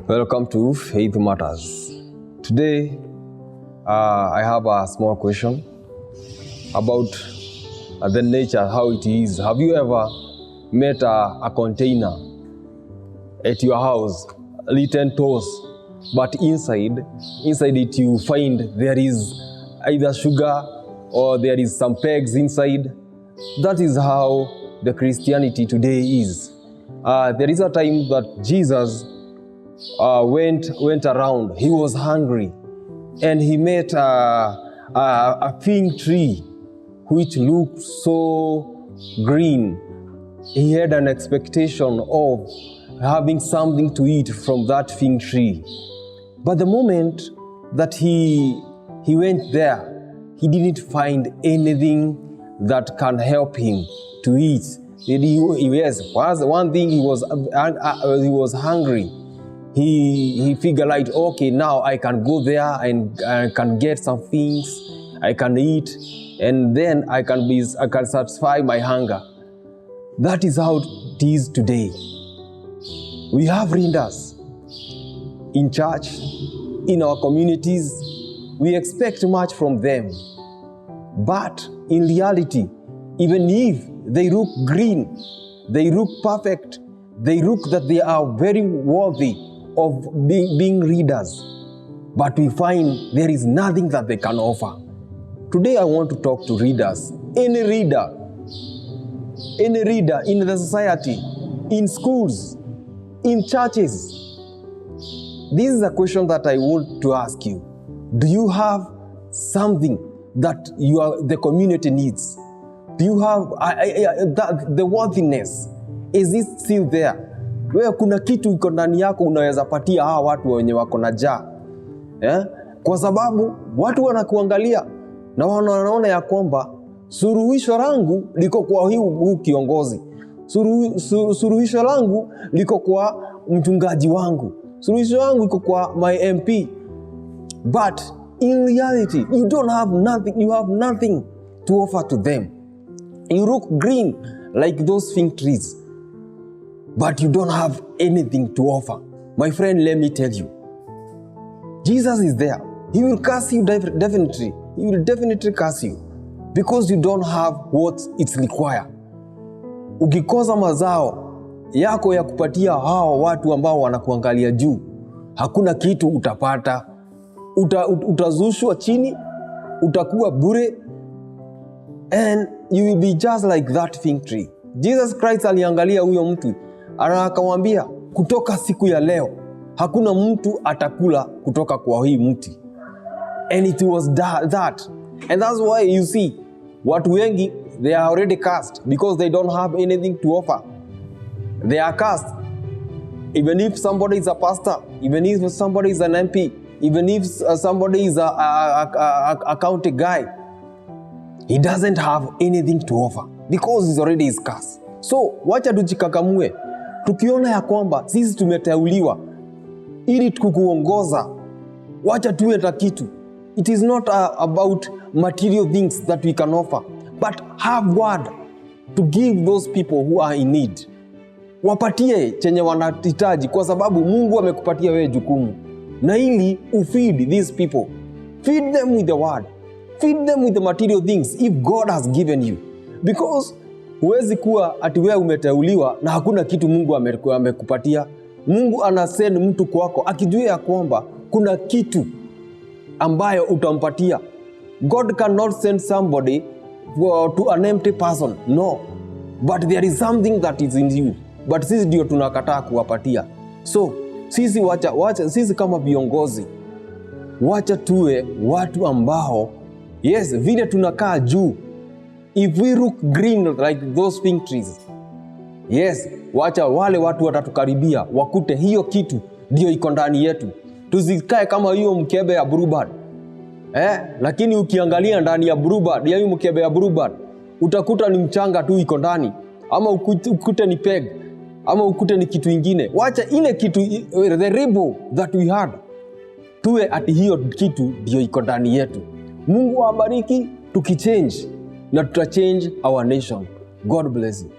Welcome to Faith Matters. Today, I have a small question about the nature, how it is. Have you ever met a container at your house, written toast, but inside it you find there is either sugar or there is some pegs inside? That is how the Christianity today is. There is a time that Jesus went around. He was hungry, and he met a fig tree, which looked so green. He had an expectation of having something to eat from that fig tree. But the moment that he went there, he didn't find anything that can help him to eat. Yes, one thing, he was hungry. He figured out, okay, now I can go there and I can get some things I can eat, and then I can satisfy my hunger. That is how it is today. We have leaders in church, in our communities. We expect much from them. But in reality, even if they look green, they look perfect, they look that they are very worthy of being leaders, but we find there is nothing that they can offer. Today I want to talk to leaders, any leader in the society, in schools, in churches. This is a question that I want to ask you. Do you have something that the community needs? Do you have the worthiness? Is it still there? Wewe kuna kitu iko ndani yako unaweza patia hawa watu wenye wako na njaa, eh? Kwa sababu watu wanakuangalia na wanaona ya kwamba suluhisho langu liko kwa huu kiongozi, suluhisho langu liko kwa mchungaji wangu, suluhisho langu iko kwa my MP. But in reality, you don't have nothing, you have nothing to offer to them. You look green like those fig trees, but you don't have anything to offer. My friend, let me tell you, Jesus is there. He will curse you definitely. He will definitely curse you because you don't have what it's required. Ukikosa mazao yako ya kupatia hawa watu ambao wanakuangalia juu, hakuna kitu utapata. Utazushwa chini, utakuwa bure, and you will be just like that fig tree. Jesus Christ aliangalia huyo mtu na akamwambia, kutoka siku ya leo hakuna mtu atakula kutoka kwa hii mti. And it was that. And that's why you see watu wengi, they are already cursed because they don't have anything to offer. They are cursed. Even if somebody is a pastor, even if somebody is an MP, even if somebody is a county guy, he doesn't have anything to offer because he's already is cursed. So wacha tujikakamue, tukiona ya kwamba sisi tumeteuliwa ili kukuongoza, wacha tuwe na kitu. It is not about material things that we can offer, but have word to give those people who are in need. Wapatie chenye wanahitaji, kwa sababu Mungu amekupatia wewe jukumu, na ili ufeed these people, feed them with the word, feed them with the material things if God has given you, because huwezi kuwa ati wewe umeteuliwa na hakuna kitu Mungu amekupatia. Mungu anasend mtu kwako akijua ya kwamba kuna kitu ambayo utampatia. God cannot send somebody to an empty person. No. But there is something that is in you. But sisi ndio tunakataa kuwapatia. So sisi wacha sisi kama viongozi, wacha tuwe watu ambao, yes, vile tunakaa juu, if we look green like those fig trees, yes, wacha wale watu watatukaribia wakute hiyo kitu ndio iko ndani yetu. Tusikae kama hiyo mkebe ya Bluebird. Eh, lakini ukiangalia ndani ya Bluebird, ya hiyo mkebe ya Bluebird, utakuta ni mchanga tu iko ndani, ama ukute ni peg, ama ukute ni kitu ingine. Wacha ile kitu, the label that we had, tuwe ati hiyo kitu ndio iko ndani yetu. Mungu awabariki tukichange na tutachange our nation. God bless you.